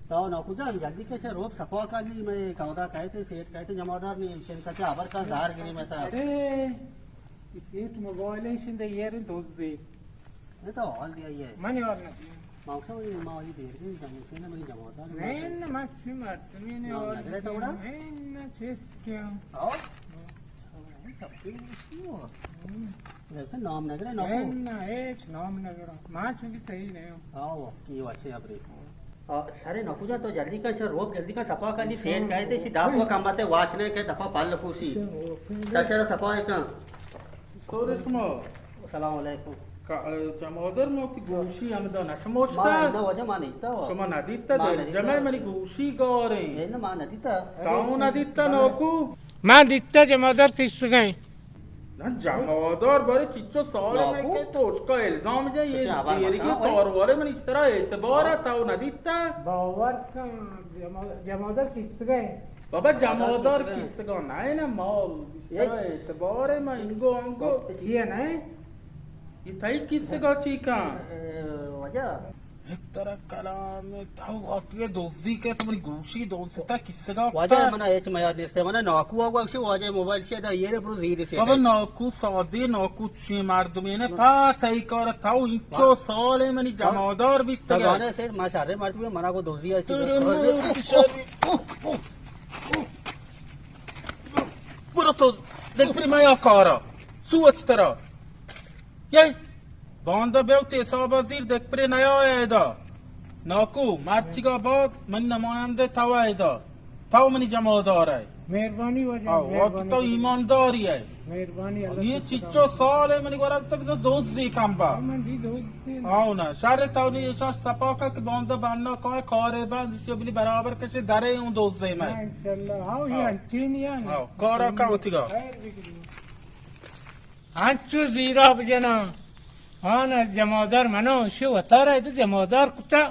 تو ناکو جان، جلدی کش، روپ صفا کنی، میں کمدا کہتے، سیٹ کہتے، جمادار نہیں، شن کچا خبر کا زہر گری میں سر۔ ارے، یہ سیٹ موبائل ہے، شن دے یہ رن دوست دے۔ یہ تو حال دیا یہ۔ من یار نہ دیا۔ ماں کو یہ ماں یہ دیر گئی، جمع سے نہ، میں جمادار نہیں۔ نہیں، نہ، میں چی مردمی نے نام اور نگرے تو اڑا؟ نہیں، نہ، چیز کیا؟ آؤ۔ ہاں۔ سب چیز اسی ہو۔ ہوں۔ جیسے نام نگرے، ناکو۔ نہ، نہ، ہیچ نام نگرا۔ ما چونکہ صحیح نہیں ہوں۔ آؤ، کی واچے ابری۔ آ، شرے ناکو جان، تو جلدی کن، شر روپ جلدی کن، صفا کنی، سیٹ کہتے، اسی داپ کو کم بتے، واش نہیں کہ دفعہ پل پوسی۔ شر روپ۔ شر صفا کن۔ سورے شما۔ السلام علیکم۔ کا-، جمادر، ما وتی گوشی ہمدا نشموشتا۔ ما نہ واجہ، ما نیتا۔ شما ندیتا؟ ما دل ندیتا۔ جمع منی گوشی گاریں۔ اے نہ، ما ندیتا۔ تاؤ ندیتا ناکو؟ من دیتا جمادار کیسگیں۔ نہ، جمادار بارے چچو سال میں ناکو۔ کہ تو اس کا الزام جائے، یہ اچھا، آواز دیرگی مکان، کار والے من اس طرح اعتبار ہے، تاؤ ندیتا؟ باور کن، جما-، جمادار کیسگیں۔ بابا، جمادار کیسگا نہ ہے نا، مال اس طرح اعتبار ہے، من انگو انگو۔ یہ نہیں؟ یہ تئی کیسگا چی کن؟ اے، واجہ۔ اترا کلام، تو وقت یہ دوزی کہ تو منی گوشی دوزتا کیسگا واجہ، کتا؟ منا ہچ میاد نیست، منا ناکو آگو اکشی واجہ موبائل شے دا یہ برو زیر سے۔ بابا ناکو سادے، ناکو چی مردمی نے پا تئی کار، تو انچو سال منی جمادار بیت تو گئے۔ گانے سیٹ ما شر مردمی، منا کو دوزی ہے۔ تیرے مور کی شادی۔ برو تو دل پر میا کارا۔ سوچ ترا۔ یہ باندا بیوت حساب زیر دکپرے نیا ایدا۔ ناکو، مرچیگا بعد من نماینده تو ایدا۔ تو منی جمادار ہے۔ مہربانی واجہ، آو، مہربانی۔ تو ایمانداری ہے۔ مہربانی، اللہ یہ چچو سال ہے منی گورا تو بزا دوست زی کم با۔ من دی دوست زی۔ آو نا، شر تو نی اشاش تپاکا کہ باندا بنا کائے کارے بند، شبلی برابر کشے درے اون دوست زی میں۔ انشاءاللہ، آو، یہ انچینی ہے نا۔ آو، کارا کا ہوتی گا۔ خیر بگری۔ انچو زیرا بجناں، آن جمادار منو، شو وتارا ات جمادار کتا۔